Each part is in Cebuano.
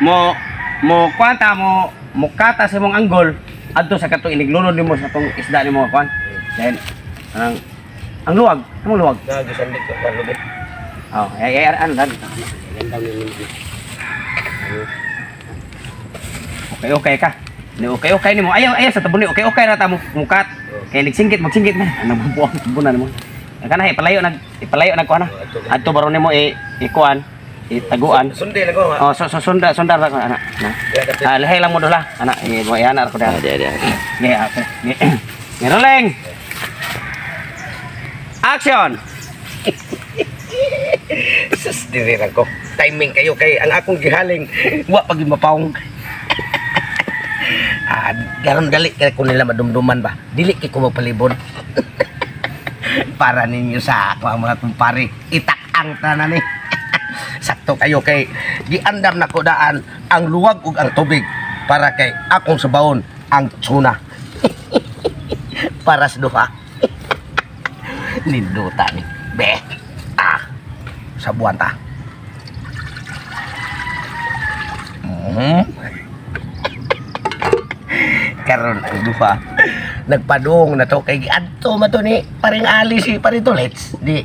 Mo mo kuan ta mo mukata sa imong anggol adto sa katong iniglunod nimo sa atong isda nimo kuan. Then anang ang luwag, among luwag. Na gisandik ko kan lubi. Oh, ay ay ano dan. Ganda ni. Okay, okay ka. Ni okay okay nimo. Ayaw ayaw sa tabon ni okay okay ra ta mo mukat. Kay nagsingkit magsingkit man. Ano buang tabunan mo. Kana ipalayo nag kuan na. Adto baron nimo i ikuan, itaguan. Sundi lang ko ha. Oh, so, so sunda sunda ra ko ana. Na. Ah, lahi lang mo dula. Ana, i mo ana ko Ah, da. di di. Nge, okay. Nge. Nge, rolling. Action. Sus, diri lang ko. Timing kayo kay ang akong gihaling wa pag mapawong. Ah, garon dali kay ko nila madumduman ba. Dili kay ko magpalibon. Para ninyo sa ako ang mga kumpare, itak-ang tanan ni. Sakto kayo kay giandam na ko daan ang luwag ug ang tubig para kay akong sabawon ang tuna. Para sa duha. Ninduta ni. Be. Ah. Sabuan ta. Karon ang duha. Nagpadung na to kay giadto man to ni paring Ali si paring Tulets. Di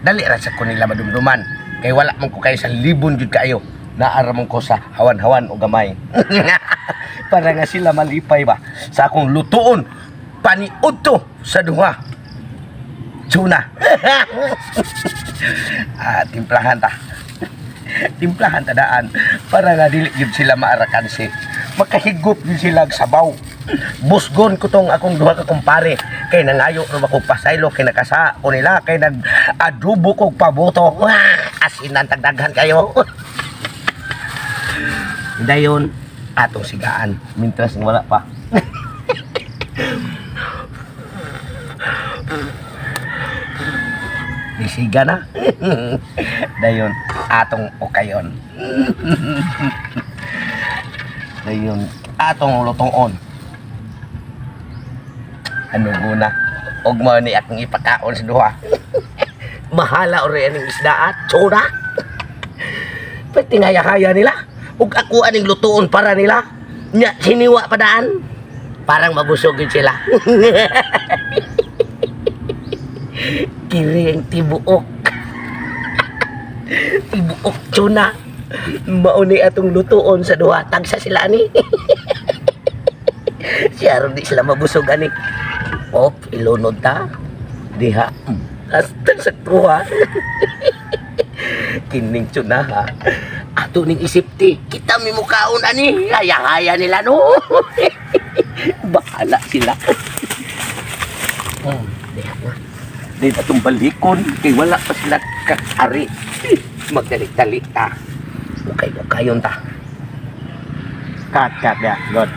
dali ra sa ko nila madumduman. Kay wala man ko kay sa libon jud kaayo. Naara man ko sa hawan-hawan o gamay. Para nga sila malipay ba sa akong lutuon paniudto sa duha. Tuna. Ah, timplahan ta. Timplahan ta daan para nga dili gyud sila maarakansi. Makahigop gyud sila og sabaw. Busgon ko tong akong duha ka kumpare kay nangayo ra ko pasaylo kay nakasa ko nila kay nag adobo kog paboto. Wah, asinan tagdaghan kayo. Dayon atong sigaan mintras wala pa. Isiga na. Dayon atong okayon. Dayon atong lutoon. Ano guna? Og mao ni akong ipakaon sa duha. Mahala ori aning isda at tuna. Pwede ngaya-haya nila. Ug ako aning lutoon para nila. Nya siniwa pa daan. Parang mabusog yun sila. Kiri ang tibuok. Tibuok tuna. Mauni atong lutoon sa duha. Tagsa sila ani. Siya ron di sila mabusog ani. Op, ilunod ta. Diha. Hasta sa tuwa. Kining tuna ha. Ato ning isipti. Kita mi mukaon ani. Haya-haya nila no. Bahala sila. Diha na. Di atong balikon kay wala pa sila kakari. Magdali-dali ta. Ukay-ukayon ta. Cut, cut, ya. Good.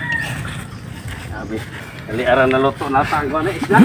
Sabi, dali ara na luto na ta ang kuan na isda.